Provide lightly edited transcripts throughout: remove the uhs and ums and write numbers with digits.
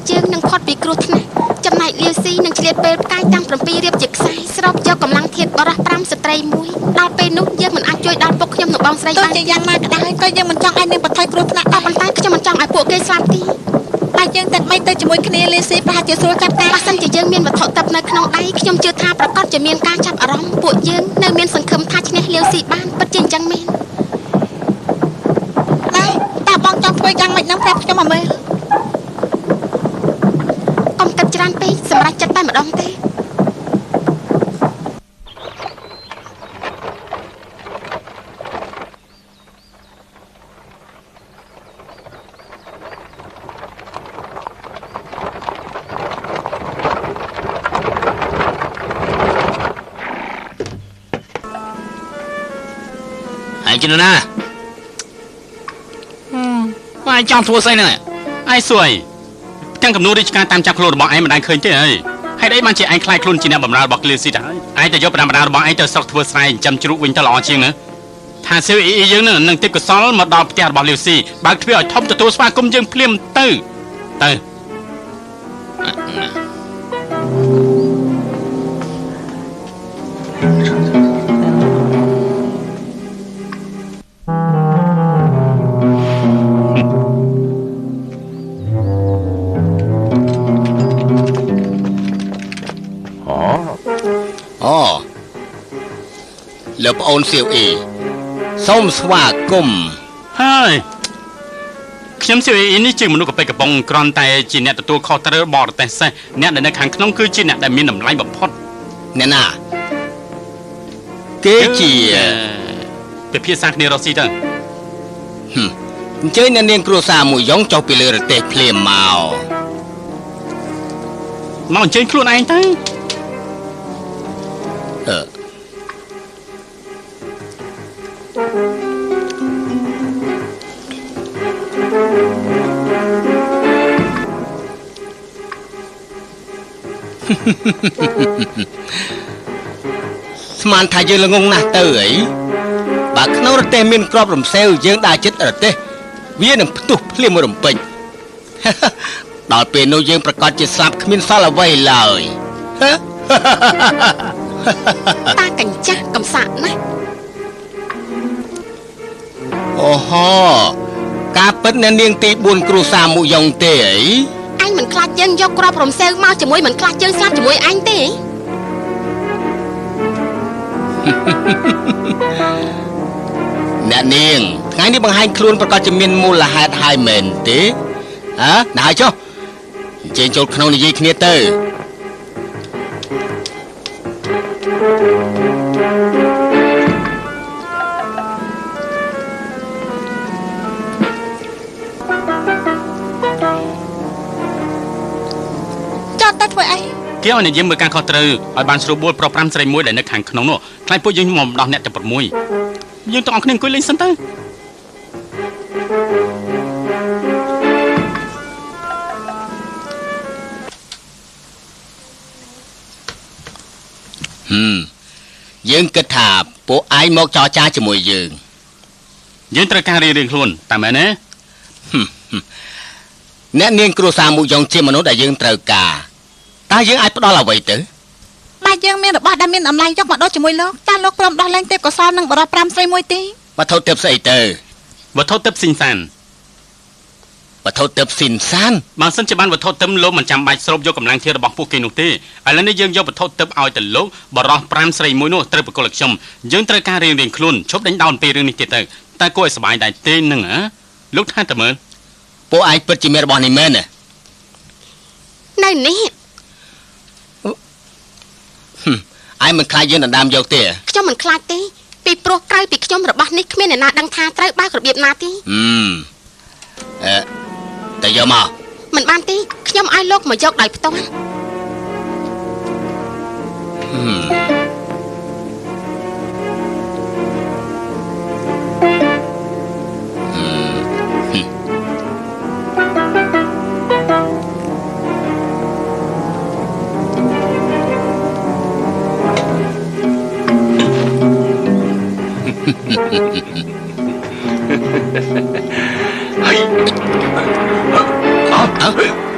យើងនឹងផុតពីគ្រោះថ្នាក់ចំណែកលាវស៊ីនឹងឆ្លៀតពេលផ្កាយតាំង7រៀបជាខ្សែស្របយកកម្លាំងធាតុបរោះ5ស្ត្រីមួយដល់ពេលនោះយើងមិនអាចជួយដល់ពុកខ្ញុំនិងបងស្រីបានទោះជាយ៉ាងណាក៏ដោយក៏យើងមិនចង់ឲ្យនាងបន្ថយគ្រោះថ្នាក់ដែរប៉ុន្តែខ្ញុំមិនចង់ឲ្យពួកគេស្លាប់ទេតែយើងទាំងបីទៅជាមួយគ្នាលាស៊ីប្រហែលជាស្រួលចាត់ការបើសិនជាយើងមានវត្ថុទិព្វនៅក្នុងដៃខ្ញុំជឿថាប្រកាសជាមានការចាប់អារម្មណ៍ពួកយើងនៅមានសង្ឃឹមថាឈ្នះលាវស៊ីបានពិតជាអញ្ចឹងមែនដែរតើបងចង់ធ្វើយ៉ាងម៉េចនឹងប្រាប់ខ្ញុំមកមើលកុំគិតច្រើនពេកសម្រាប់ចិត្តតែម្ដងទេឯងណាឯងចង់ធ្វើស្អីហ្នឹងឯងសួយទាំងកំណួររាជការតាមចាប់ខ្លួនរបស់ឯងមិនដែលឃើញទេអីហេតុអីបានជាឯងខ្លាចខ្លួនជាអ្នកបម្រើរបស់គ្លៀស៊ីតហើយឯងទៅយកបណ្ដារបស់ឯងទៅស្រុកធ្វើស្រែចិញ្ចឹមជ្រូកវិញទៅល្អជាងណាថាសៀវអ៊ីអ៊ីយើងនឹងទេពកោសលមកដល់ផ្ទះរបស់លាវស៊ីបើកទ្វារឲ្យធំទទួលស្វាគមន៍យើងភ្លាមទៅទៅលោកប្អូនសៀវអ៊ីសូមស្វាគមន៍ហើយខ្ញុំសៀវអ៊ីនេះជាមនុស្សកប៉ិកកំប៉ុងគ្រាន់តែជាអ្នកទទួលខុសត្រូវបរទេសសេះអ្នកដែលនៅខាងក្នុងគឺជាអ្នកដែលមានតម្លៃបំផុតអ្នកណាគេជាពិភាក្សាគ្នារកស៊ីទៅអញ្ជើញអ្នកនាងគ្រួសារមួយយ៉ងចុះពីលើរទេះភ្លាមមកអញ្ជើញខ្លួនឯងទៅស្មានថាយើងល្ងងណាស់ទៅអីបើក្នុងរទេះមានក្របរំសេវយើងដើរចិត្តរទេះវានឹងផ្ទុះភ្លាមមួយរំពេចដល់ពេលនោះយើងប្រកាសជាស្លាប់គ្មានសល់អ្វីឡើយតាកញ្ចាស់កំសាកណាស់អូហូការពិតអ្នកនាងទី4គ្រួសារមួយយ៉ងទេអីអញមិនខ្លាចយើងយកក្របរំសេវមកជាមួយមិនខ្លាចយើងស្លាប់ជាមួយអញទេអ្នកនាងថ្ងៃនេះបង្ហាញខ្លួនប្រកាសជាមានមូលហេតុហើយមែនទេហ៎ណាហើយចុះអញ្ជើញចូលក្នុងនិយាយគ្នាទៅគេឲ្យអ្នកយើងមើលការខុសត្រូវឲ្យបានស្រួលបួលប្រុស5ស្រីមួយដែលនៅខាងក្នុងនោះខ្លាចពួកយើងមកដោះអ្នកតែ6យើងទាំងអស់គ្នាអង្គុយលេងសិនទៅយើងគិតថាពួកឯងមកចរចាជាមួយយើងយើងត្រូវការរៀងៗខ្លួនតាមមែនទេអ្នកនាងគ្រួសារមួយយ៉ងជាមនុស្សដែលយើងត្រូវការតើយើងអាចផ្ដល់អ្វីទៅបើយើងមានរបស់ដែលមានតម្លៃយកមកដោះជាមួយលោកតើលោកព្រមដោះលែងទេពកោសលនិងបរិសុទ្ធ5ស្រីមួយទេវត្ថុទិព្វស្អីទៅវត្ថុទិព្វស៊ីនសានវត្ថុទិព្វស៊ីនសានបើសិនជាបានវត្ថុទិព្វលោកមិនចាំបាច់ស្រូបយកកម្លាំងធាតុរបស់ពួកគេនោះទេឥឡូវនេះយើងយកវត្ថុទិព្វឲ្យទៅលោកបរិសុទ្ធ5ស្រីមួយនោះត្រូវប្រគល់ឲ្យខ្ញុំយើងត្រូវការរៀងៗខ្លួនឈប់ដេញដោលពីរឿងនេះទៀតទៅតែគួរឲ្យសប្បាយដែរទេនឹងហ៎លោកថាតើមើលពួកឯងពិតជាមានរបស់នេះមែនទេនៅនេះឯងមិនខ្លាចយើងដណ្ដើមយកទេខ្ញុំមិនខ្លាចទេពីព្រោះក្រៅពីខ្ញុំរបស់នេះគ្មានអ្នកណាដឹងថាត្រូវបើករបៀបណាទេតែយកមកមិនបានទេខ្ញុំឲ្យលោកមកយកដោយផ្ទាល់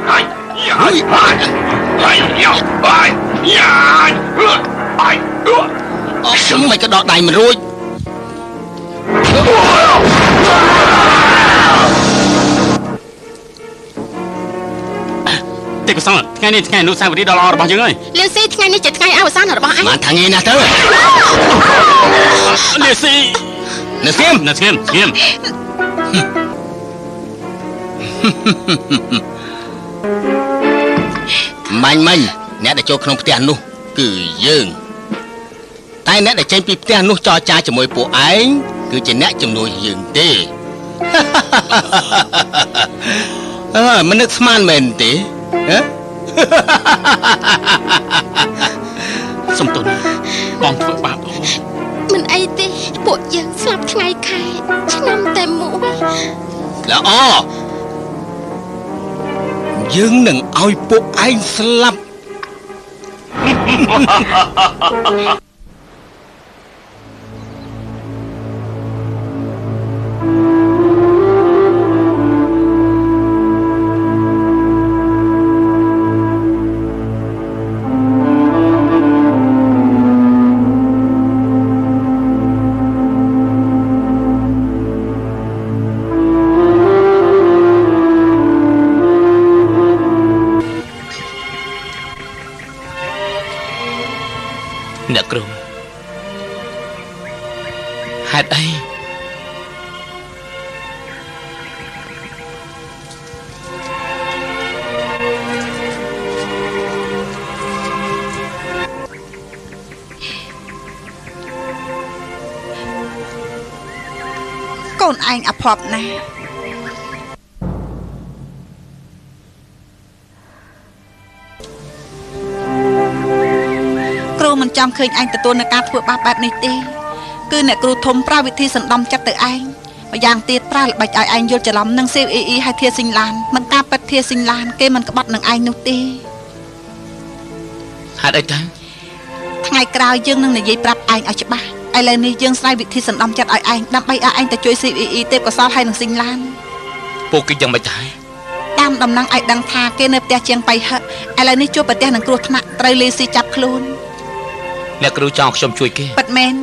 ហើយ អូមិនក៏ដកដៃមិនរួច ទេពកោសលថ្ងៃនេះថ្ងៃអនុស្សាវរីយ៍ដ៏ល្អរបស់យើងហើយ លាវស៊ីថ្ងៃនេះជាថ្ងៃអវសានរបស់ឯង បានថាងាយណាស់ទៅ លាវស៊ី នៅស្ងៀម នៅស្ងៀមស្ងៀម មាញ់មិញអ្នកដែលចូលក្នុងផ្ទះនោះគឺយើងតែអ្នកដែលចេញពីផ្ទះនោះចរចាជាមួយពួកឯងគឺជាអ្នកជំនួយយើងទេអើមិននឹកស្មានមែនទេហ៎ សុំទោសណាបងធ្វើបាបអូន មិនអីទេពួកយើងស្លាប់ថ្ងៃខែឆ្នាំតែមួយ ល្អយើងនឹងឲ្យពួកឯងស្លាប់ អ្នកគ្រូហេតុអី កូនឯងអភ័ព្វណាស់គ្រូមិនចាំឃើញឯងទទួលនឹងការធ្វើបាបបែបនេះទេគឺអ្នកគ្រូធំប្រើវិធីសណ្ដំចិត្តទៅឯងម្យ៉ាងទៀតប្រើល្បិចឲ្យឯងយល់ច្រឡំនឹងសេវអ៊ីអ៊ីហើយធាស៊ីងឡានមិនការប៉ិតធាស៊ីងឡានគេមិនក្បត់នឹងឯងនោះទេ ហេតុអីទៅ ថ្ងៃក្រោយយើងនឹងនិយាយប្រាប់ឯងឲ្យច្បាស់ឥឡូវនេះយើងស្រាយវិធីសណ្ដំចិត្តឲ្យឯងដើម្បីឲ្យឯងទៅជួយ CVE ទេពកោសលហើយនឹងស៊ីងឡាន ពួកគេយ៉ាងម៉េចដែរ តាមដំណឹងឲ្យដឹងថាគេនៅផ្ទះជាងបៃហឹកឥឡូវនេះជួបប្រទះនឹងគ្រោះថ្នាក់ត្រូវលេស៊ីចាប់ខ្លួន អ្នកគ្រូចង់ខ្ញុំជួយគេ ពិតមែន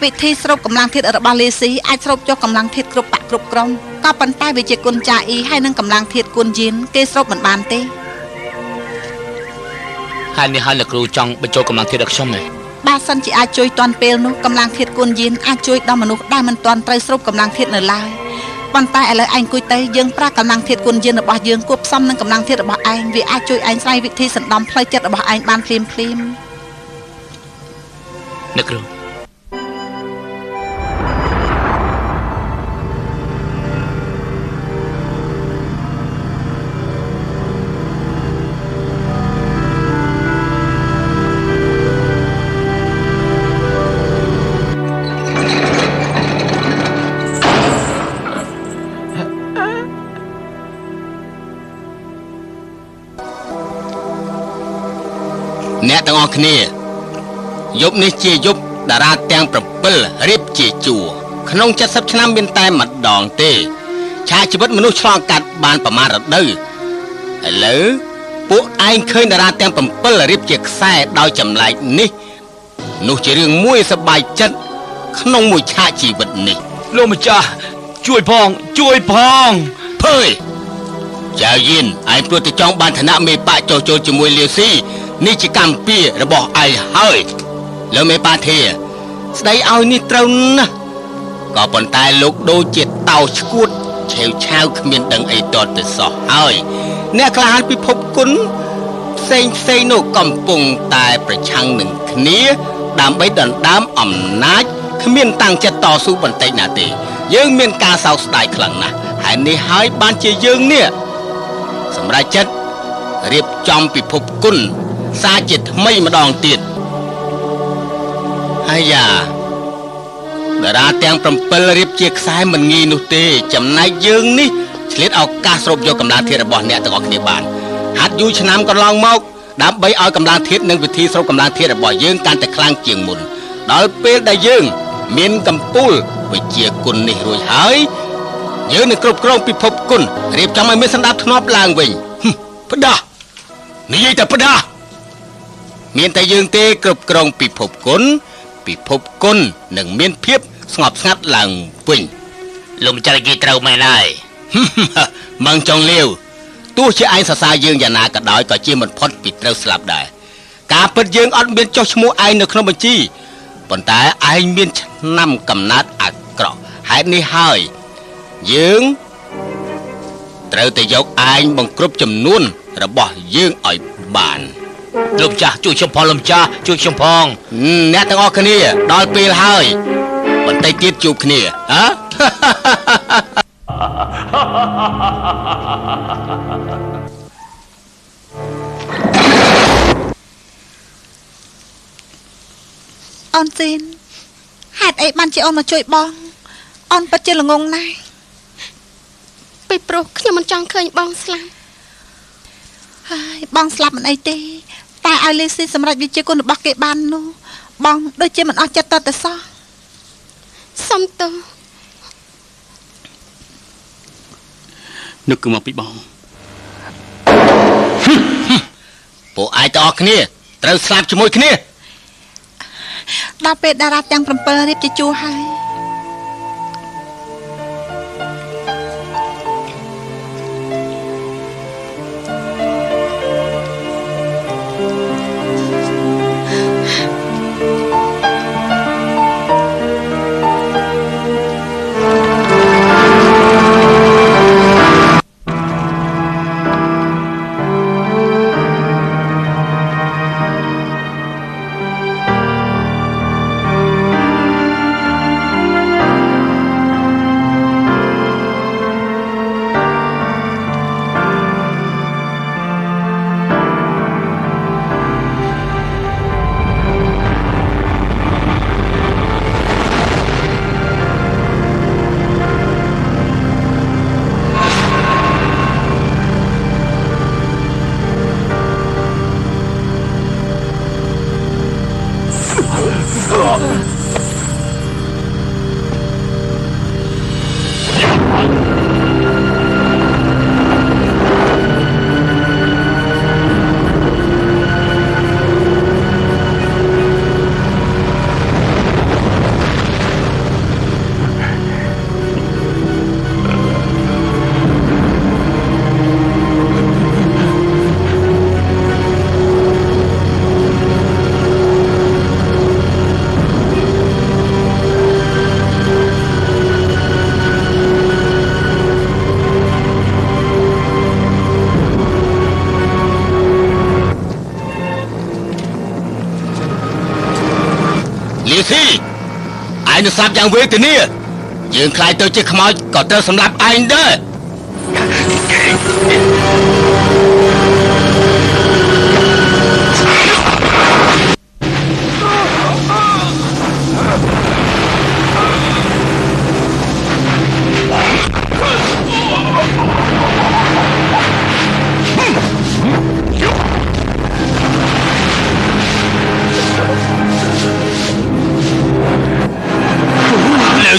វិធីស្រូបកម្លាំងធាតុរបស់លេស៊ីអាចស្រូបយកកម្លាំងធាតុគ្រប់បៈគ្រប់ក្រុមក៏ប៉ុន្តែវាជាគុណចាអ៊ីហើយនឹងកម្លាំងធាតុគុណយៀនគេស្រូបមិនបានទេ ហើយនេះហើយអ្នកគ្រូចង់បញ្ចូលកម្លាំងធាតុដល់ខ្ញុំហ៎ បើសិនជាអាចជួយទាន់ពេលនោះកម្លាំងធាតុគុណយៀនអាចជួយដល់មនុស្សដែលមិនទាន់ត្រូវស្រូបកម្លាំងធាតុនៅឡើយប៉ុន្តែឥឡូវឯងគួយទៅយើងប្រើកម្លាំងធាតុគុណយៀនរបស់យើងគួបផ្សំនឹងកម្លាំងធាតុរបស់ឯងវាអាចជួយឯងស្រាយវិធីសណ្ដំផ្លូវចិត្តរបស់ឯងបានភ្លាមភ្លាម អ្នកគ្រូ អ្នកទាំងអស់គ្នាយប់នេះជាយប់តារាទាំង7រៀបជាជួរក្នុង70ឆ្នាំមានតែម្ដងទេឆាកជីវិតមនុស្សឆ្លងកាត់បានប្រមាណរដូវឥឡូវពួកឯងឃើញតារាទាំង7រៀបជាខ្សែដោយចម្លែកនេះនោះជារឿងមួយសប្បាយចិត្តក្នុងមួយឆាកជីវិតនេះ លោកម្ចាស់ជួយផងជួយផង ភើយចៅយិនឯងព្រោះតែចង់បានឋានៈមេបាក់ចុះចូលជាមួយលាវស៊ីនេះជាកម្មពៀរបស់ឯងហើយលើមេបាធាស្ដីឲ្យនេះត្រូវណាស់ក៏ប៉ុន្តែលោកដូចជាតោឈួតឆេវឆាវគ្មានដឹងអីតទៅសោះហើយអ្នកក្លាហានពិភពគុណផ្សេងផ្សេងនោះកំពុងតែប្រឆាំងនឹងគ្នាដើម្បីដណ្ដើមអំណាចគ្មានតាំងចិត្តតស៊ូបន្តិចណាទេយើងមានការសោកស្ដាយខ្លាំងណាស់ហើយនេះហើយបានជាយើងនេះសម្រាប់ចិត្តរៀបចំពិភពគុណសាជាថ្មីម្ដងទៀតហើយយ៉ាតារាទាំង7រៀបជាខ្សែមិនងាយនោះទេចំណែកយើងនេះឆ្លៀតឱកាសស្រូបយកកម្លាំងធាតុរបស់អ្នកទាំងអស់គ្នាបានហាត់យូរឆ្នាំកន្លងមកដើម្បីឲ្យកម្លាំងធាតុនិងវិធីស្រូបកម្លាំងធាតុរបស់យើងកាន់តែខ្លាំងជាងមុនដល់ពេលដែលយើងមានកម្ពូលវិជាគុណនេះរួចហើយយើងនឹងគ្រប់គ្រងពិភពគុណរៀបចំឲ្យមានសណ្ដាប់ធ្នាប់ឡើងវិញផ្ដោះ និយាយតែផ្ដាស់មានតែយើងទេគ្រប់គ្រងពិភពគុណពិភពគុណនឹងមានភាពស្ងប់ស្ងាត់ឡើងវិញ លោកម្ចាស់និយាយត្រូវមែនហើយ ម៉ងចុងលាវទោះជាឯងសរសើរយើងយ៉ាងណាក៏ដោយក៏ជាមិនផុតពីត្រូវស្លាប់ដែរការពិតយើងអត់មានចុះឈ្មោះឯងនៅក្នុងបញ្ជីប៉ុន្តែឯងមានឆ្នាំកំណើតអាក្រក់ហេតុនេះហើយយើងត្រូវតែយកឯងបង្គ្រប់ចំនួនរបស់យើងឲ្យបាន លោកម្ចាស់ជួយខ្ញុំផងលោកម្ចាស់ជួយខ្ញុំផង អ្នកទាំងអស់គ្នាដល់ពេលហើយបន្តិចទៀតជួបគ្នាហ៎ អូនស៊ីនហេតុអីបានជាអូនមកជួយបងអូនពិតជាល្ងងណាស់ ពីព្រោះខ្ញុំមិនចង់ឃើញបងស្លាប់ ហើយបងស្លាប់មិនអីទេតែឲ្យលីស៊ីសម្រាប់វិជាគុណរបស់គេបាននោះបងដូចជាមិនអស់ចិត្តតតែសោះ សុំទោស នោះគឺមកពីបង ពួកឯងទាំងអស់គ្នាត្រូវស្លាប់ជាមួយគ្នា ដល់ពេលតារាទាំង7រៀបជាជួរហើយ លីស៊ីឯងនឹងស្លាប់យ៉ាងវេទនាយើងខ្លាចទៅជាខ្មោចក៏ត្រូវសម្លាប់ឯងដែរ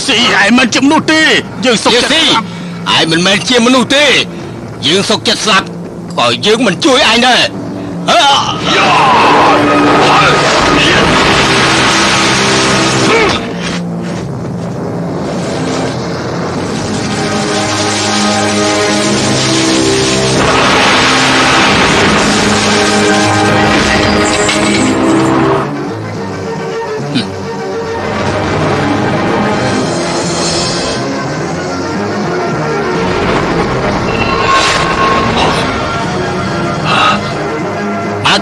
ស៊ីឯងមិនជាមនុស្សទេយើងសុខចិត្ត ស្លាប់ឯងមិនមែនជាមនុស្សទេយើងសុខចិត្តស្លាប់ក៏យើងមិនជួយឯងដែរ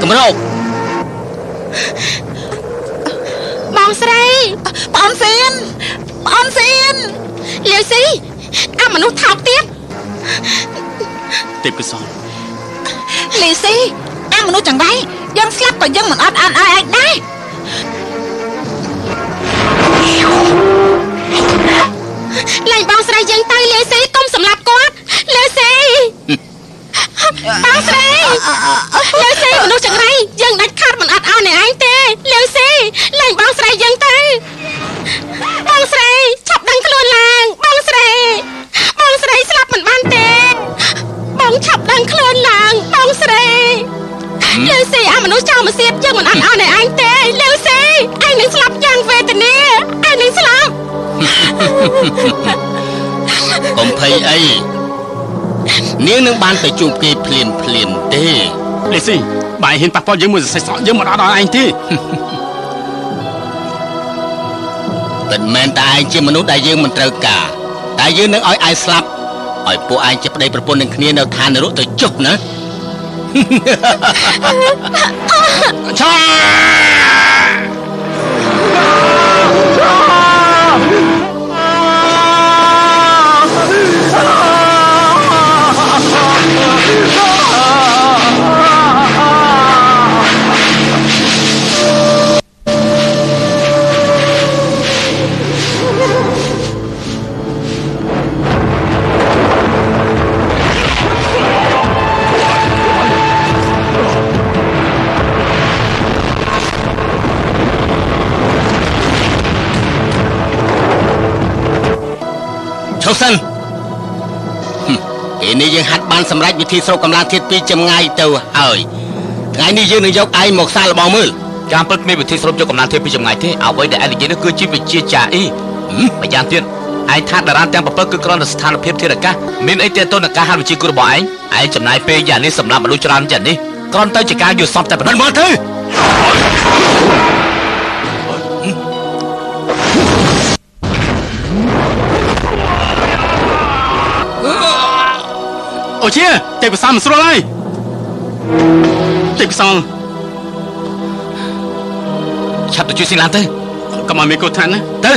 កម្រោ បងស្រី បងអូនស៊ីនបងអូនស៊ីន លាវស៊ីអាមនុស្សថោកទៀត ទេពកោសល លីស៊ីអាមនុស្សចង្រៃយើងស្លាប់ក៏យើងមិនអត់អានឲ្យឯងដែរ លែងបងស្រីយើងទៅលាវស៊ីកុំសម្លាប់គាត់លាវស៊ីបងស្រីលាវស៊ីមនុស្សចង្រៃយើងដាច់ខាតមិនអត់អោនអ្នកឯងទេលាវស៊ីលែងបងស្រីយើងទៅបងស្រីឆាប់ដឹងខ្លួនឡើងបងស្រីបងស្រីស្លាប់មិនបានទេបងឆាប់ដឹងខ្លួនឡើងបងស្រី អត់អស់អ្នកឯងទេលាវស៊ីឯងនឹងស្លាប់យ៉ាងវេទនាឯងនឹងស្លាប់កុំភ័យអីនាងនឹងបានទៅជួបគេភ្លាមភ្លាមទេលេស៊ីបើឯងហ៊ានប៉ះពាល់យើងមួយសរសៃសក់យើងមិនអត់ដល់ឯងទេពិតមែនតែឯងជាមនុស្សដែលយើងមិនត្រូវការតែយើងនឹងឲ្យឯងស្លាប់ឲ្យពួកឯងជាប្តីប្រពន្ធនឹងគ្នានៅឋាននរកទៅចុះណាឆាឈប់សិនពេលនេះយើងហាត់បានសម្រេចវិធីស្រូបកម្លាំងធាតុពីចម្ងាយទៅហើយថ្ងៃនេះយើងនឹងយកឯងមកសាកល្បងមើលការពិតគ្មានវិធីស្រូបយកកម្លាំងធាតុពីចម្ងាយទេអ្វីដែលឯងនិយាយនោះគឺជាវិជាចាអ៊ីម្យ៉ាងទៀតឯងថាតារាទាំង7គឺគ្រាន់តែស្ថានភាពធាតុអាកាសមានអីទាក់ទងនឹងការហាត់វិជាគូរបស់ឯងឯងចំណាយពេលយ៉ាងនេះសម្រាប់មនុស្សច្រើនយ៉ាងនេះគ្រាន់តែជាការយល់សពតែប៉ុណ្ណោះមកទៅអូជាទេពកោសលមិនស្រួលហើយទេពកោសលឆាប់ទៅជួយស៊ីឡានទៅកុំឲ្យមានគ្រោះថ្នាក់ណាទៅ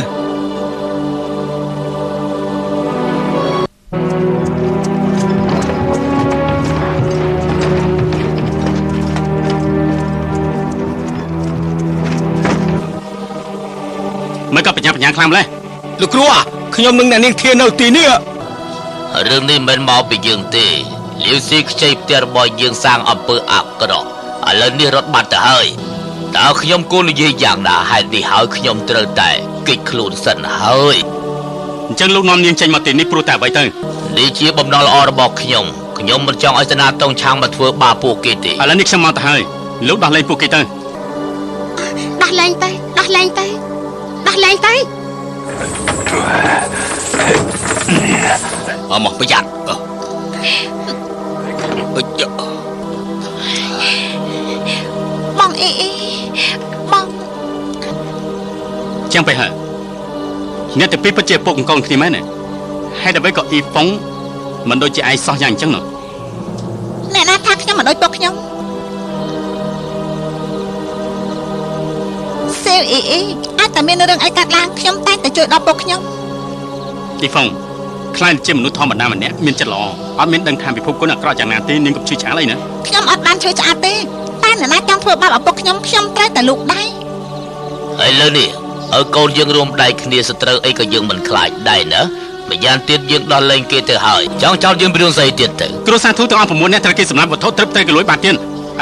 មិនក៏បញ្ញាបញ្ញាខ្លាំងម្ល៉េះលោកគ្រូខ្ញុំនឹងអ្នកនាងធានៅទីនេះរឿងនេះមិនមកពីយើងទេលាវស៊ីខ្ចីផ្ទះរបស់យើងសាងអំពើអាក្រក់ឥឡូវនេះរត់បាត់ទៅហើយតើខ្ញុំគួរនិយាយយ៉ាងណាហេតុនេះហើយខ្ញុំត្រូវតែគេចខ្លួនសិនហើយអញ្ចឹងលោកនាំនាងចេញមកទីនេះព្រោះតែអ្វីទៅនេះជាបំណងល្អរបស់ខ្ញុំខ្ញុំមិនចង់ឲ្យសេនាតុងឆាងមកធ្វើបាបពួកគេទេឥឡូវនេះខ្ញុំមកទៅហើយលោកដោះលែងពួកគេទៅដោះលែងទៅដោះលែងទៅដោះលែងទៅអមកប្រយ័ត្នបងអ៊ីអ៊ីបងចឹងไปហើយអ្នកទៅពីពិតជាពុកកូនគ្នាមែនទេហេតុអ្វីក៏អ៊ីហ្វុងមិនដូចជាឯងសោះយ៉ាងអញ្ចឹងនោះអ្នកណាថាខ្ញុំមិនដូចពុកខ្ញុំសេវអ៊ីអ៊ីអាចតែមានរឿងអីកើតឡើងខ្ញុំតែតែជួយដល់ពុកខ្ញុំអ៊ីហ្វុងខ្លាចជាមនុស្សធម្មតាម្នាក់មានចិត្តល្អអត់មានដឹងថាពិភពគុណអាក្រក់យ៉ាងណាទេនាងកុំឈឺឆ្អាលអីណាខ្ញុំអត់បានឈឺឆ្អាលទេតែអ្នកណាចង់ធ្វើបាបឪពុកខ្ញុំខ្ញុំត្រូវតែលូកដៃឥឡូវនេះឲ្យកូនយើងរួមដៃគ្នាសត្រូវអីក៏យើងមិនខ្លាចដែរណាម្យ៉ាងទៀតយើងដោះលែងគេទៅហើយចង់ចោលយើងពីរឿងស្អីទៀតទៅគ្រួសារធូទាំងអស់6នាក់ត្រូវគេសម្លាប់វត្ថុត្រឹបត្រូវគេលួចបាត់ទៀតឥ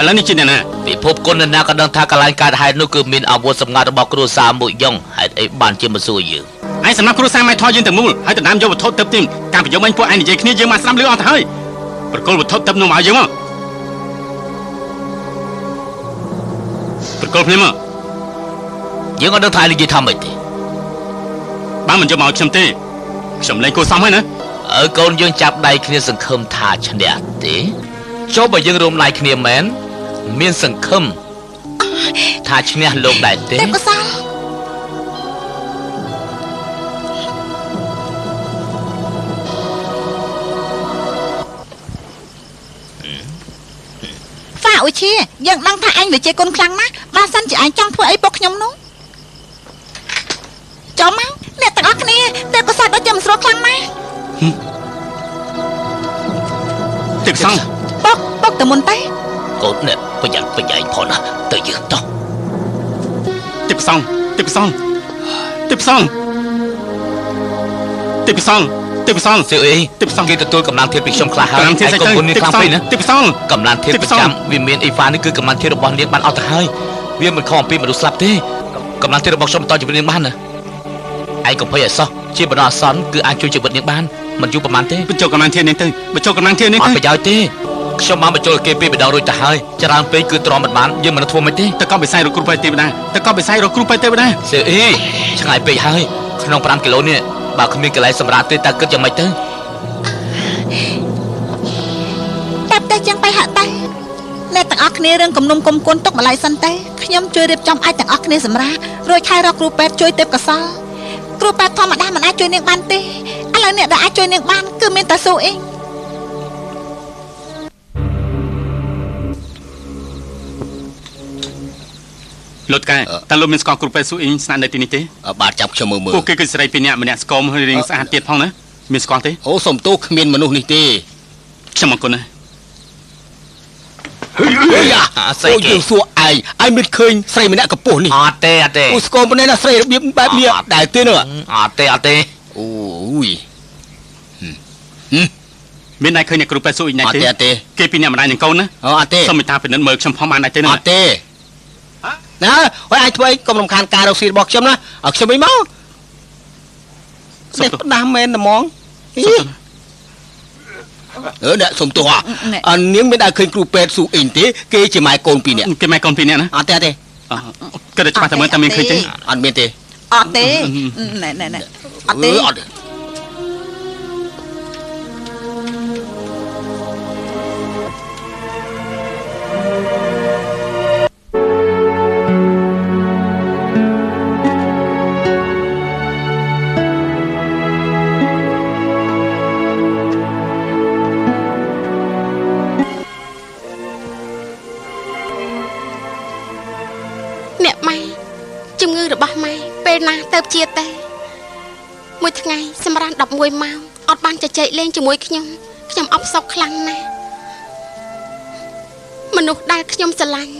ឡូវនេះជាអ្នកណាពិភពគុណនរណាក៏ដឹងថាកន្លែងកើតហេតុនោះគឺមានអាវុធសម្ងាត់របស់គ្រួសារមួយយ៉ងហេតុអីបានជាមកសួរយើងឯងសម្រាប់គ្រួសារម៉ែថយយើងទាំងមូលហើយដណ្ដើមយកវត្ថុទៅទីការប្រយុទ្ធមិញពួកឯងនិយាយគ្នាយើងមកស្ដាប់លឺអស់ទៅហើយប្រគល់វត្ថុទៅនោះមកឲ្យយើងមកប្រគល់ភ្លាមមកយើងអត់ដឹងថានិយាយថាម៉េចទេបើមិនយកមកខ្ញុំទេខ្ញុំលែងគួរសមហើយណាអើកូនយើងចាប់ដៃគ្នាសង្ឃឹមថាឈ្នះទេចុះបើយើងរួមដៃគ្នាមែនមានសង្ឃឹមថាឈ្នះលោកដែរទេទេពកោសលហ្វាអ៊ូជាយើងដឹងថាអញវាជាគុណខ្លាំងណាស់បើសិនជាអញចង់ធ្វើអីពុកខ្ញុំនោះចូលមកអ្នកទាំងអស់គ្នាទេពកោសលដូចជាមិនស្រួលខ្លាំងណាស់ទេពកោសលបុកទៅមុនទេកូនអ្នកប្រយ័ត្នប្រយែងផងណាទៅយើងតោះទេពកោសលទេពកោសលទេពកោសលទេពកោសលទេពកោសល សៀវអី ទេពកោសល គេទទួលកម្លាំងធាតុពីខ្ញុំខ្លះហើយ កម្លាំងធាតុ ឯងកុំគុណនេះខ្លាំងពេកណា ទេពកោសល កម្លាំងធាតុប្រចាំវាមានអ៊ីហ្វានេះគឺកម្លាំងធាតុរបស់នាងបានអស់ទៅហើយវាមិនខុសអំពីមនុស្សស្លាប់ទេកម្លាំងធាតុរបស់ខ្ញុំបន្តជីវិតនាងបានណាឯងកុំភ័យឲ្យសោះជាបណ្ដោះអាសន្នគឺអាចជួយជីវិតនាងបានមិនយូរប្រហែលទេ បញ្ចូលកម្លាំងធាតុនេះទៅបញ្ចូលកម្លាំងធាតុនេះ អ ទៅ ត់ប្រយោជន៍ទេ ខ្ញុំបានបញ្ចូលគេពីម្ដងរួចទៅហើយច្រើនពេកគឺទ្រាំមិនបានយើងមិនធ្វើមិនទេ តកបិស័យរកគ្រូពេទ្យទេវតាតកបិស័យរកគ្រូពេទ្យទេវតា សៀវអ៊ីឆ្ងាយពេកហើយក្នុង5គីឡូនេះបើគ្មានកន្លែងសម្រាប់ទេតើគិតយ៉ាងម៉េចទៅតែផ្ទះចឹងទៅហាក់តែអ្នកទាំងអស់គ្នារឿងគំនុំគុំគុនទុកម្លាយសិនទេខ្ញុំជួយរៀបចំឲ្យទាំងអស់គ្នាសម្រាប់រួចខែរកគ្រូពេទ្យជួយទេពកោសលគ្រូពេទ្យធម្មតាមិនអាចជួយនាងបានទេឥឡូវអ្នកដែលអាចជួយនាងបានគឺមានតែស៊ូអ៊ីង លោកកែតើលោកមានស្គាល់គ្រូពេទ្យស៊ូអ៊ីងស្នាក់នៅទីនេះទេ បាទចាប់ខ្ញុំមើលមើល ពួកគេគឺស្រីពីរនាក់ម្នាក់ស្គមហើយរៀងស្អាតទៀតផងណាមានស្គាល់ទេ អូសុំទោសគ្មានមនុស្សនេះទេ ខ្ញុំអរគុណណាស់ ហេយ៉ាអូយើងសួរឯងឯងមិនឃើញស្រីម្នាក់កម្ពស់នេះ អត់ទេអត់ទេ អូស្គមប៉ុណ្ណេះណាស្រីរបៀបបែបនេះដែលទេនោះ អត់ទេអត់ទេ អូយ មានតែឃើញអ្នកគ្រូពេទ្យស៊ូអ៊ីងណាទេ អត់ទេ គេពីរនាក់ម្ដាយនឹងកូនណា អូអត់ទេ សូមមេត្តាពិនិត្យមើលខ្ញុំផងបានដែរទេណា អត់ទេណាហើយឯងធ្វើអីកុំរំខានការរកស៊ីរបស់ខ្ញុំណាឲ្យខ្ញុំវិញមកនេះផ្ដាស់មែនត្មងអឺអ្នកសុំទោសអានាងមានដែលឃើញគ្រូពេទ្យស៊ូអ៊ីងទេគេជាម៉ែកូនពីរនាក់ គេម៉ែកូនពីរនាក់ណា អត់ទេអត់ទេ គិតតែច្បាស់តែមើលតែមានឃើញទេ អត់មានទេ អត់ទេណែណែណែអត់ទេ អត់ទេ ទៅជាទេមួយថ្ងៃសម្រាប់11ម៉ោងអត់បានជជែកលេងជាមួយខ្ញុំខ្ញុំអបសោកខ្លាំងណាស់មនុស្សដែលខ្ញុំស្រឡាញ់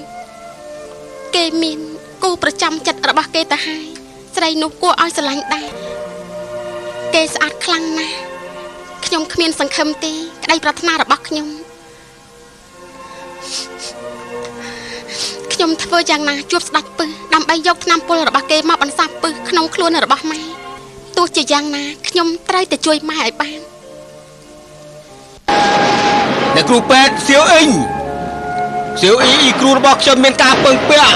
គេមានគូប្រចាំចិត្តរបស់គេទៅហើយស្រីនោះគួរឲ្យស្រឡាញ់ដែរគេស្អាតខ្លាំងណាស់ខ្ញុំគ្មានសង្ឃឹមទេក្តីប្រាថ្នារបស់ខ្ញុំខ្ញុំធ្វើយ៉ាងណាជួបស្ដេចពឹសដើម្បីយកថ្នាំពុលរបស់គេមកបន្សាបពឹសក្នុងខ្លួនរបស់ម៉ែទោះជាយ៉ាងណាខ្ញុំត្រូវតែជួយម៉ែឲ្យបាន អ្នកគ្រូពេទ្យសៀវអ៊ីងសៀវអ៊ីគ្រូរបស់ខ្ញុំមានការពឹងពាក់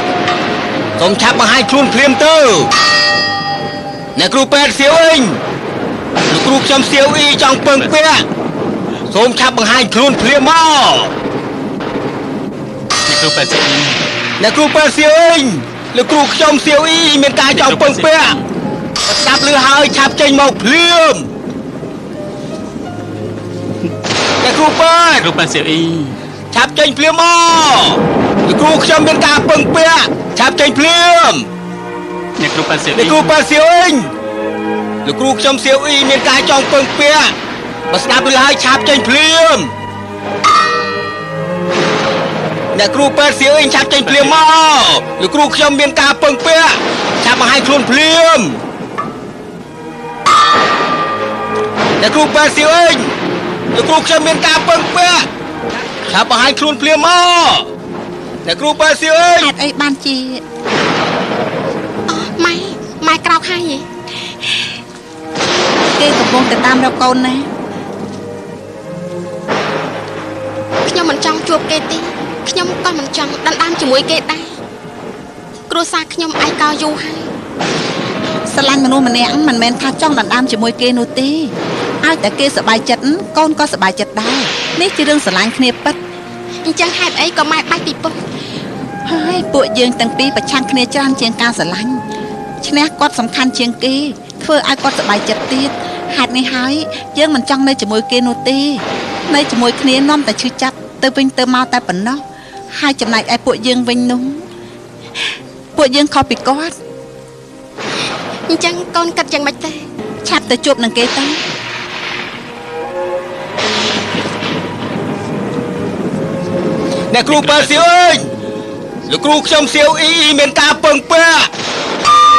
សូមឆាប់បង្ហាញខ្លួនភ្លាមទៅអ្នកគ្រូពេទ្យសៀវអ៊ីងលោកគ្រូខ្ញុំសៀវអ៊ីចង់ពឹងពាក់សូមឆាប់បង្ហាញខ្លួនភ្លាមមក អ្នកគ្រូពេទ្យសៀវអ៊ីង អ្នកគ្រូពេទ្យសៀវអ៊ីងលោកគ្រូខ្ញុំសៀវអ៊ីមានការចង់ពឹងពាក់ស្ដាប់ឮហើយឆាប់ចេញមកភ្លាមអ្នកគ្រូពេទ្យ គ្រូពេទ្យសៀវអ៊ី ឆាប់ចេញភ្លាមមកលោកគ្រូខ្ញុំមានការពឹងពាក់ឆាប់ចេញភ្លាម អ្នកគ្រូពេទ្យសៀវអ៊ី អ្នកគ្រូពេទ្យសៀវអ៊ីងលោកគ្រូខ្ញុំសៀវអ៊ីមានការចង់ពឹងពាក់បើស្ដាប់ឮហើយឆាប់ចេញភ្លាមអ្នកគ្រូពេទ្យសៀវអ៊ីងឆាប់ចេញភ្លាមមកលោកគ្រូខ្ញុំមានការពឹងពាក់ឆាប់បង្ហាញខ្លួនភ្លាមអ្នកគ្រូពេទ្យសៀវអ៊ីងលោកគ្រូខ្ញុំមានការពឹងពាក់ឆាប់បង្ហាញខ្លួនភ្លាមមកអ្នកគ្រូពេទ្យសៀវអ៊ីង ហេតុអីបានជា អូម៉ែម៉ែក្រោកហើយ គេកំពុងតែតាមរកកូនណា ខ្ញុំមិនចង់ជួបគេទេខ្ញុំក៏មិនចង់ដណ្ដើមជាមួយគេដែរគ្រួសារខ្ញុំឯកោយូរហើយ ស្រឡាញ់មនុស្សម្នាក់មិនមែនថាចង់ដណ្ដើមជាមួយគេនោះទេឲ្យតែគេសប្បាយចិត្តកូនក៏សប្បាយចិត្តដែរនេះជារឿងស្រឡាញ់គ្នាពិត អញ្ចឹងហេតុអីក៏ម៉ែបាច់ពីពុក ហើយពួកយើងទាំងពីរប្រឆាំងគ្នាច្រើនជាងការស្រឡាញ់ឈ្នះគាត់សំខាន់ជាងគេធ្វើឲ្យគាត់សប្បាយចិត្តទៀតហេតុនេះហើយយើងមិនចង់នៅជាមួយគេនោះទេនៅជាមួយគ្នានាំតែឈឺចាប់ទៅវិញទៅមកតែប៉ុណ្ណោះហើយចំណែកឯពួកយើងវិញនោះពួកយើងខុសពីគាត់ អញ្ចឹងកូនគិតយ៉ាងម៉េចទេ ឆាប់ទៅជួបនឹងគេទៅ អ្នកគ្រូពេទ្យសៀវអ៊ីងលោកគ្រូខ្ញុំសៀវអ៊ីមានការពឹងពាក់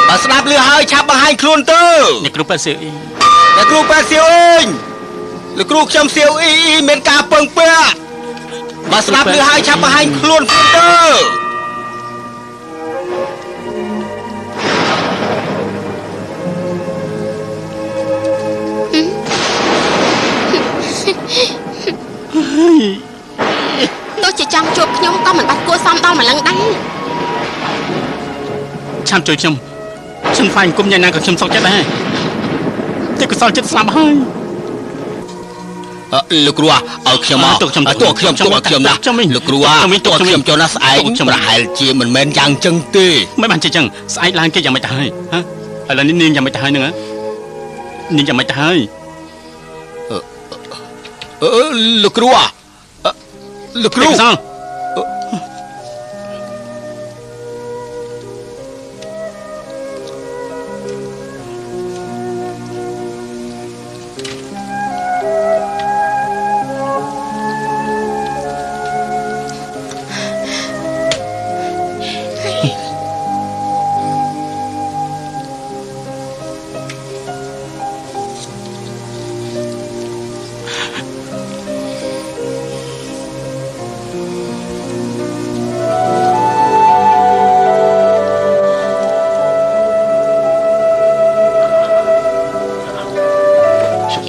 បើស្ដាប់ឮហើយឆាប់បង្ហាញខ្លួនទៅ អ្នកគ្រូពេទ្យសៀវអ៊ី អ្នកគ្រូពេទ្យសៀវអ៊ីងលោកគ្រូខ្ញុំសៀវអ៊ីមានការពឹងពាក់បើស្ដាប់ឮហើយឆាប់បង្ហាញខ្លួនទៅ ឆាប់ជួយខ្ញុំខ្ញុំខ្លាចអង្គមយ៉ាងណាក៏ខ្ញុំសុខចិត្តដែរទេពកោសលចិត្តស្លាប់ហើយ លោកគ្រូឲ្យខ្ញុំមក ទុកខ្ញុំ ទុកខ្ញុំទុកឲ្យខ្ញុំណា ខ្ញុំវិញ លោកគ្រូ ខ្ញុំវិញ ទុកឲ្យខ្ញុំចូលណាស្អែក ទុកខ្ញុំ ប្រហែលជាមិនមែនយ៉ាងចឹងទេ មិនបានជាចឹងស្អែកឡើងគេយ៉ាងម៉េចទៅហើយហ៎ឥឡូវនេះនាងយ៉ាងម៉េចទៅហើយហ្នឹងហ៎នាងយ៉ាងម៉េចទៅហើយ អឺលោកគ្រូលោកគ្រូ ទេពកោសល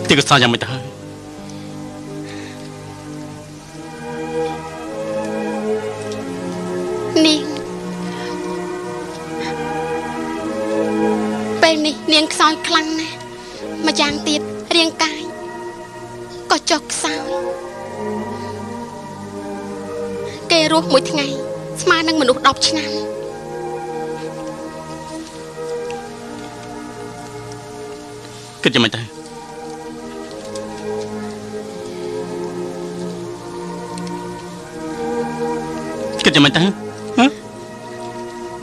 ទេពកោសលយ៉ាងម៉េចទៅហើយ នាងពេលនេះនាងខ្សោយខ្លាំងណាស់ម្យ៉ាងទៀតរាងកាយក៏ចុះខ្សោយគេរស់មួយថ្ងៃស្មើនឹងមនុស្ស10ឆ្នាំ គិតយ៉ាងម៉េចទៅគិតយ៉ាងម៉េចទៅហ៎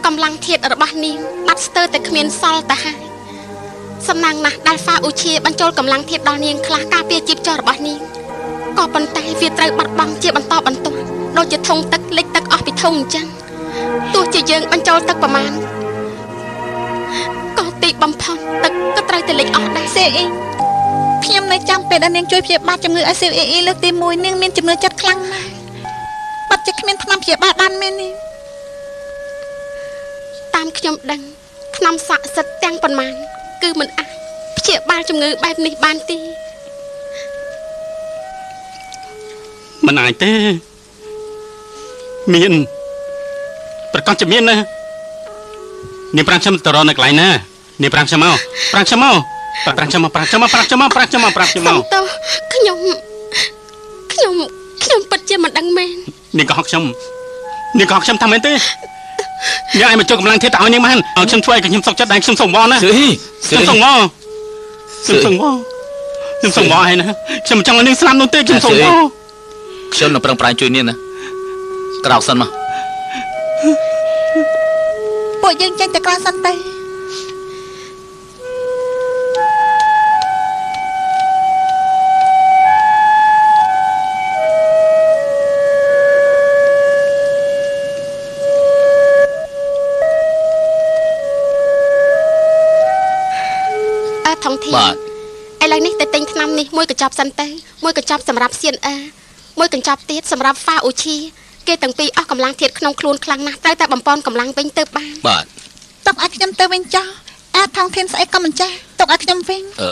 កម្លាំងធាតុរបស់នាងបាត់ស្ទើរតែគ្មានសល់ទៅហើយសំណាងណាស់ដែលហ្វាអ៊ូឈាបញ្ចូលកម្លាំងធាតុដល់នាងខ្លះការពារជីពចររបស់នាងក៏ប៉ុន្តែវាត្រូវបាត់បង់ជាបន្តបន្ទាប់ដូចជាធុងទឹកលិចទឹកអស់ពីធុងអញ្ចឹងទោះជាយើងបញ្ចូលទឹកប្រមាណក៏ទីបំផុតទឹកក៏ត្រូវតែលិចអស់ដែរ សេអ៊ីខ្ញុំនៅចាំពេលដែលនាងជួយព្យាបាលជំងឺឲ្យសេអ៊ីអ៊ីលើកទី1នាងមានជំនឿចិត្តខ្លាំងណាស់បាត់ជាគ្មានថ្នាំព្យាបាលបានមែនទេ តាមខ្ញុំដឹងថ្នាំស័ក្តិសិទ្ធិទាំងប៉ុន្មានគឺមិនអាចព្យាបាលជំងឺបែបនេះបានទេ មិនអាចទេមានប្រកាសជាមានណានាងប្រាំខ្ញុំទៅរកនៅកន្លែងណានាងប្រាំខ្ញុំមកប្រាំខ្ញុំមកប្រាំខ្ញុំមកប្រាំខ្ញុំមកប្រាំខ្ញុំមកប្រាំខ្ញុំមកប្រាំខ្ញុំ សុ មក ំទោសខ្ញុំខ្ញុំខ្ញុំពិតជាមិនដឹងមែន នាងក៏ហកខ្ញុំនាងក៏ហកខ្ញុំថាមែនទេនាងឲ្យមកជួយកម្លាំងធាតុទៅឲ្យនាងបានឲ្យខ្ញុំធ្វើឲ្យខ្ញុំសុខចិត្តដែរខ្ញុំសុំវល់ណា សឿអ៊ីសឿ ខ្ញុំ អ៊ី សុំវល់ខ្ញុំសុំវល់ខ្ញុំសុំវល់ហើយណាខ្ញុំមិនចង់ឲ្យនាងស្លាប់នោះទេខ្ញុំសុំវល់ ខ្ញុំនឹងប្រឹងប្រែងជួយនាងណាក្រោកសិនមក ពួកយើងចេញទៅក្រៅសិនទៅ អើថងធី បាទ ឥឡូវនេះទៅទិញថ្នាំនេះមួយកញ្ចប់សិនទៅមួយកញ្ចប់សម្រាប់សៀនអើមួយកញ្ចប់ទៀតសម្រាប់ហ្វាអ៊ូឈីគេទាំងពីរអស់កម្លាំងធាតុក្នុងខ្លួនខ្លាំងណាស់ត្រូវតែបំពន់កម្លាំងវិញទៅបាន បាទ ទុកឲ្យខ្ញុំទៅវិញចោះអាថងធានស្អីក៏មិនចេះទុកឲ្យខ្ញុំវិញ អឺ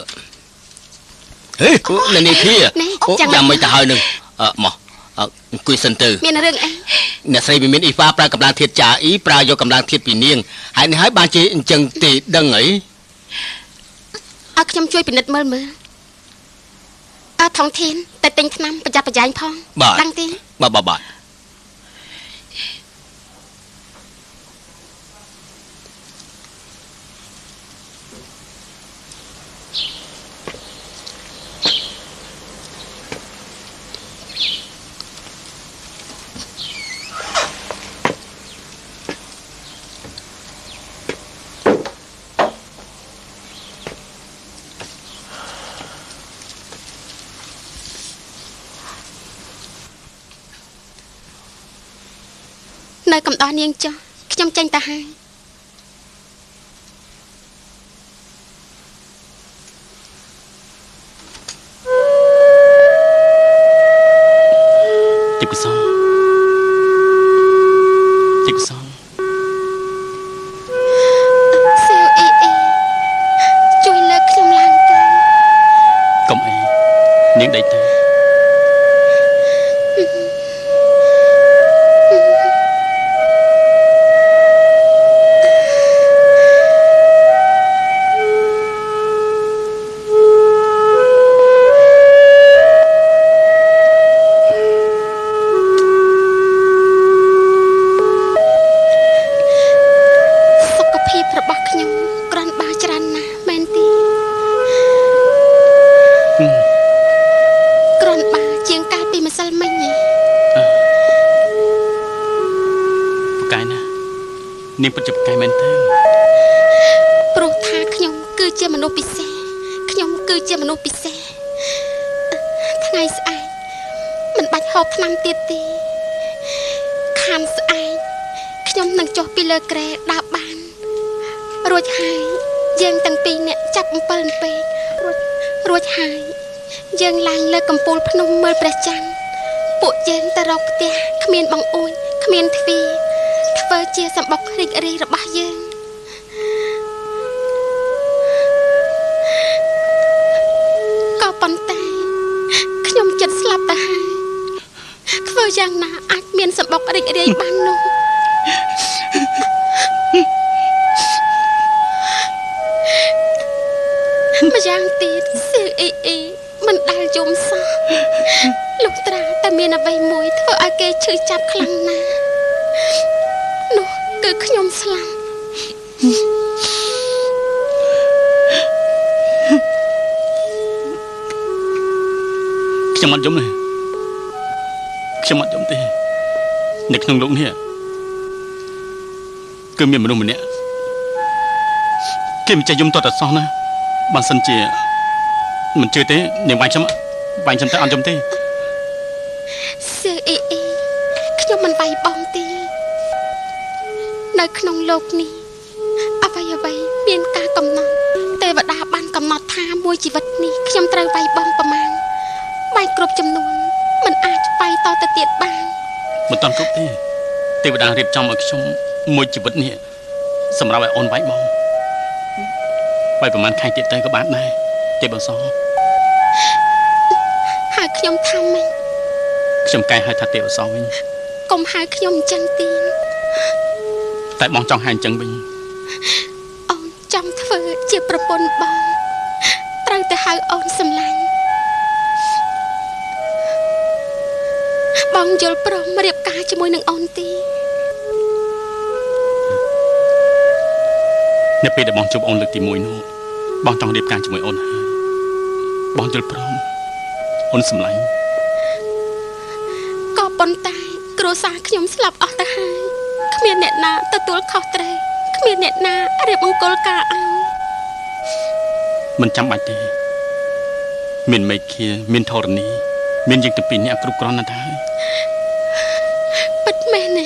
ហេនៅនេះធា នេះ អូ ចាំ យ៉ាងម៉េចទៅហើយនឹងអឺមកអឺអង្គុយសិនទៅ មានរឿងអី អ្នកស្រីវាមានអ៊ីហ្វាប្រើកម្លាំងធាតុចាអ៊ីប្រើយកកម្លាំងធាតុពីនាងហើយនេះហើយបានជាអញ្ចឹងទេដឹងអី ឲ្យខ្ញុំជួយពិនិត្យមើលមើលអើថងធានទៅទិញថ្នាំប្រយ័ត្នប្រយែងផង បាទ ដឹងទេ បាទបាទបាទ នៅកំដរនាងចុះខ្ញុំចេញទៅហើយ ទេពកោសលទេពកោសល សៀវអ៊ីអ៊ីជួយលើកខ្ញុំឡើងទៅ កុំអីនាងដេកទៅ នាងពិតជាប្រកែមែនទេព្រោះថាខ្ញុំគឺជាមនុស្សពិសេសខ្ញុំគឺជាមនុស្សពិសេសថ្ងៃស្អែកមិនបាច់ហូបថ្នាំទៀតទេខានស្អែកខ្ញុំនឹងចុះពីលើគ្រែដើរបានរួចហើយយើងទាំងពីរនាក់ចាប់អំពិលពេករួចហើយយើងឡើងលើកំពូលភ្នំមើលព្រះច័ន្ទពួកយើងទៅរកផ្ទះគ្មានបង្អួចគ្មានទ្វារធ្វើជាសម្បុករីករាយរបស់យើងក៏ប៉ុន្តែខ្ញុំចិត្តស្លាប់ទៅហើយធ្វើយ៉ាងណាអាចមានសម្បុករីករាយបាននោះម្យ៉ាងទៀតស៊ឺអ៊ីអ៊ីមិនដែលយំសោះលុះត្រាតែមានអ្វីមួយធ្វើឲ្យគេឈឺចាប់ខ្លាំងណាស់នោះគឺខ្ញុំស្លាប់ខ្ញុំអត់យំទេខ្ញុំអត់យំទេនៅក្នុងលោកនេះគឺមានមនុស្សម្នាក់គេមិនចេះយំតតែសោះណាបើសិនជាមិនជឿទេនាងវាយខ្ញុំវាយខ្ញុំទៅអត់យំទេសឿអ៊ីអ៊ីខ្ញុំមិនវាយបងទេនៅក្នុងលោកនេះអ្វីអ្វីមានការកំណត់ទេវតាបានកំណត់ថាមួយជីវិតនេះខ្ញុំត្រូវវាយបងប្រមាណវាយគ្រប់ចំនួនមិនអាចវាយតទៅទៀតបានមិនតាន់គ្រប់ទេទេវតារៀបចំឲ្យខ្ញុំមួយជីវិតនេះសម្រាប់ឲ្យអូនវាយបងវាយប្រហែលខែទៀតទៅក៏បានដែរទេបងសហៅខ្ញុំថាម៉េចខ្ញុំកែហៅថាទេបងសវិញកុំហៅខ្ញុំអញ្ចឹងទេតែបងចង់ហៅអញ្ចឹងវិញអូនចង់ធ្វើជាប្រពន្ធបងត្រូវតែហៅអូនសម្លាញ់បងយល់ព្រមរៀបការជាមួយនឹងអូនទេនៅពេលដែលបងជួបអូនលើកទី1នោះបងចង់រៀបការជាមួយអូនហើយបងយល់ព្រមអូនសម្លាញ់ក៏ប៉ុន្តែគ្រួសារខ្ញុំស្លាប់អស់ទៅហើយគ្មានអ្នកណាទទួលខុសត្រូវគ្មានអ្នកណារៀបមង្គលការឲ្យមិនចាំបាច់ទេមានមេឃាមានធរណីមានយើងទាំងពីរនាក់គ្រប់គ្រាន់ណាស់ហើយពិតមែនទេ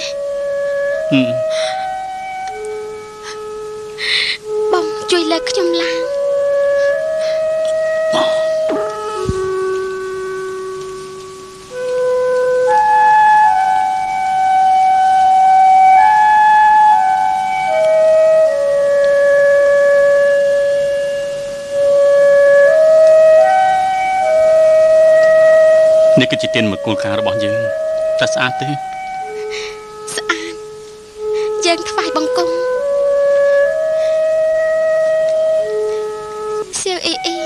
បងជួយលើកខ្ញុំឡើងនេះគឺជាទានមង្គលការរបស់យើងតែស្អាតទេស្អាតយើងថ្វាយបង្គំសៀវអ៊ីអ៊ី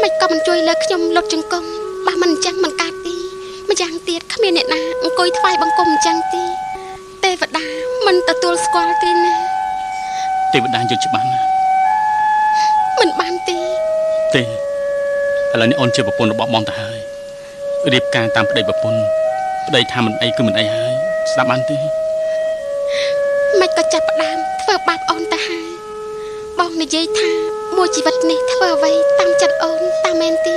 មិនក៏មិនជួយលើកខ្ញុំលុតជង្គង់បើមិនអញ្ចឹងមិនកើតទេម្យ៉ាងទៀតគ្មានអ្នកណាអង្គុយថ្វាយបង្គំអញ្ចឹងទេទេវតាមិនទទួលស្គាល់ទេណាទេវតាយល់ច្បាស់ណាស់មិនបានទេទេឥឡូវនេះអូនជាប្រពន្ធរបស់បងទៅហើយរៀបការតាមប្តីប្រពន្ធប្តីថាមិនអីគឺមិនអីហើយស្ដាប់បានទេមិនក៏ចាប់ផ្ដើមធ្វើបាបអូនទៅហើយបងនិយាយថាមួយជីវិតនេះធ្វើអ្វីតាមចិត្តអូនតាមមែនទេ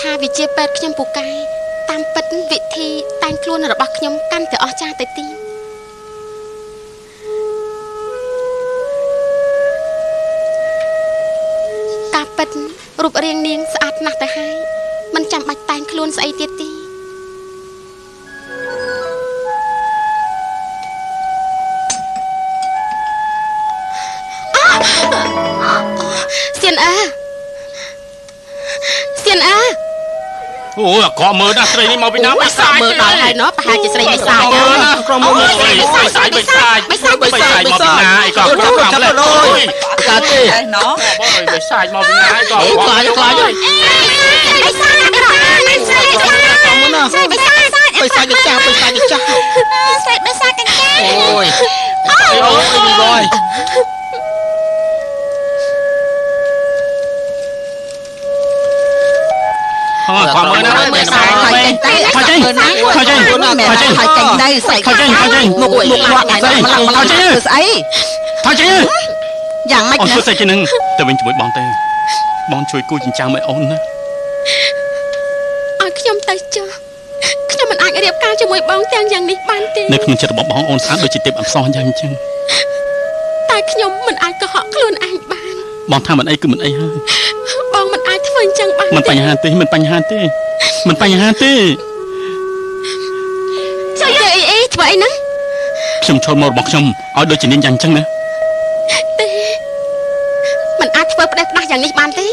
ថាវិជាពេទ្យខ្ញុំពូកែតាមពិតវិធីតែងខ្លួនរបស់ខ្ញុំកាន់តែអស្ចារ្យទៅទៀតការពិតរូបរាងនាងស្អាតណាស់ទៅហើយមិនចាំបាច់តែងខ្លួនស្អីទៀតទេសៀនអើសៀនអើអូអាក្រក់មើលណាស្រីនេះមកពីណាបិសាចមើលដល់ហើយណោះប្រហែលជាស្រីបិសាចក្រមើលស្រីបិសាចបិសាចបិសាចបិសាចមកពីណាអីក៏ក្រក់លើតាទេណោះបិសាចមកពីណាអីក៏ខ្លាចខ្លាចបិសាចបិសាចស្រីបិសាចបិសាចចាស់បិសាចចាស់ស្រីបិសាចកញ្ចាស់អូយអូយអូយ អរខំមើលណា មើលសាយថយចេញទៅថយចេញថយចេញថយចេញថយចេញទៅស្អីថយចេញថយចេញមុខមុខមាត់ម្លឹងម្លឹងធ្វើស្អីថយចេញយ៉ាងម៉េចអូនធ្វើស្អីគេនឹងទៅវិញជាមួយបងទៅបងជួយគូចិញ្ចើមឲ្យអូនណាឲ្យខ្ញុំទៅចុះខ្ញុំមិនអាចរៀបការជាមួយបងទាំងយ៉ាងនេះបានទេនៅក្នុងចិត្តរបស់បងអូនស្អាតដូចជាទេពអប្សរយ៉ាងអញ្ចឹងតែខ្ញុំមិនអាចកុហកខ្លួនឯងបានបងថាមិនអីគឺមិនអីហើយបងមិនអាចធ្វើអញ្ចឹងបានមិនបញ្ហាទេមិនបញ្ហាទេមិនបញ្ហាទេជួយអីអីធ្វើអីហ្នឹងខ្ញុំឈរមករបស់ខ្ញុំឲ្យដូចជានាងយ៉ាងអញ្ចឹងណាទេមិនអាចធ្វើផ្ដេសផ្ដាស់យ៉ាងនេះបានទេ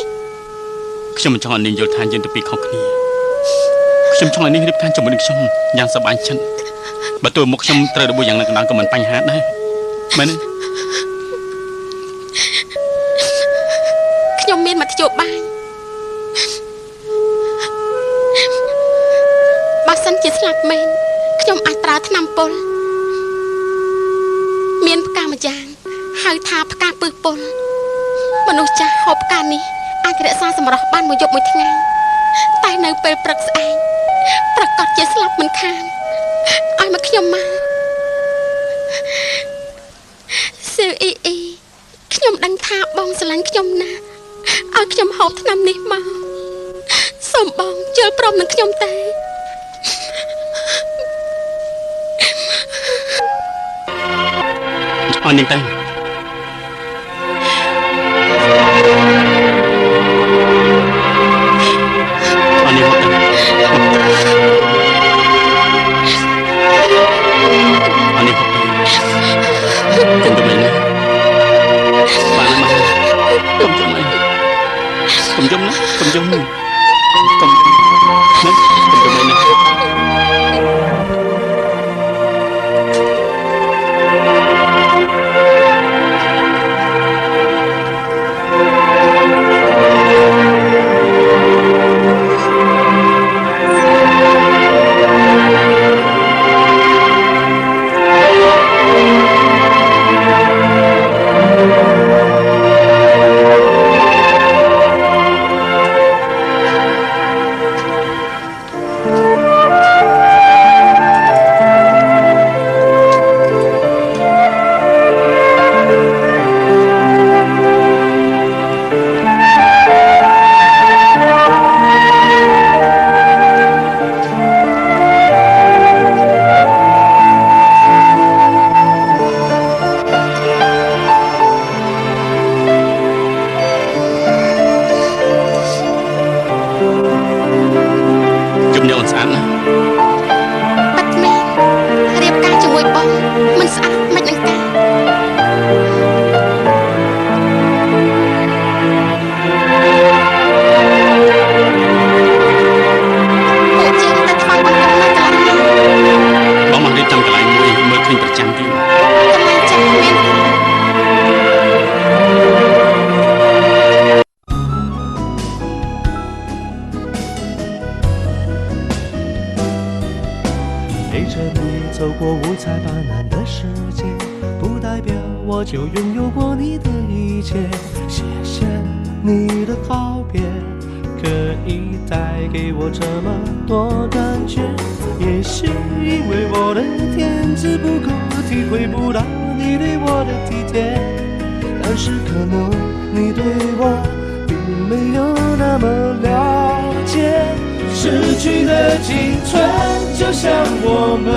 ខ្ញុំមិនចង់ឲ្យនាងយល់ថាយើងទៅពីខុសគ្នាខ្ញុំចង់ឲ្យនាងរៀបការជាមួយនឹងខ្ញុំយ៉ាងសប្បាយចិត្តបើទោះមុខខ្ញុំត្រូវរបួសយ៉ាងណាក៏ដោយក៏មិនបញ្ហាដែរមែនទេខ្ញុំមានមធ្យោបាយបើសិនជាស្លាប់មែនខ្ញុំអាចប្រើថ្នាំពុលមានផ្កាម្យ៉ាងហៅថាផ្កាពឹសពុលមនុស្សចាស់ហូបផ្កានេះអាចរក្សាសម្រស់បានមួយយប់មួយថ្ងៃតែនៅពេលព្រឹកស្អែកប្រកាសជាស្លាប់មិនខានឲ្យមកខ្ញុំមកសៀវអ៊ីអ៊ីខ្ញុំដឹងថាបងស្រឡាញ់ខ្ញុំណាស់ឲ្យខ្ញុំហូបថ្នាំនេះមកសូមបងជល់ព្រមនឹងខ្ញុំតែអរនាងទៅអរនាងហូបទៅអរនាងហូបទៅកុំយំអីណាបានណាកុំយំអីកុំយំណាកុំយំកុំណាកុំយំអីណា 陪着你走过五彩斑斓的世界，不代表我就拥有过你的一切。谢谢你的告别，可以带给我这么多感觉。也许因为我的天资不够，体会不到你对我的体贴，但是可能你对我并没有那么了解。逝去的青春，就像我们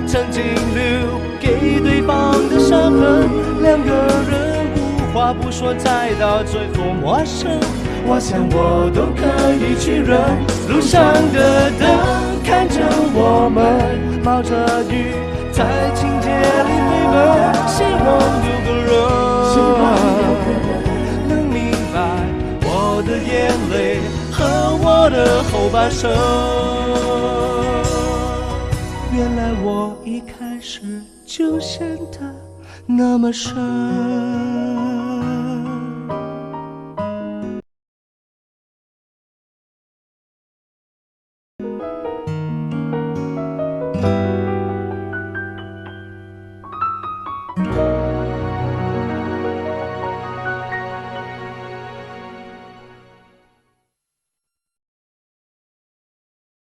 曾经留给对方的伤痕，两个人无话不说，再到最后陌生。我想我都可以去忍。路上的灯看着我们冒着雨在情节里飞奔，希望有个人能明白我的眼泪和我的后半生。原来我一开始就陷得那么深。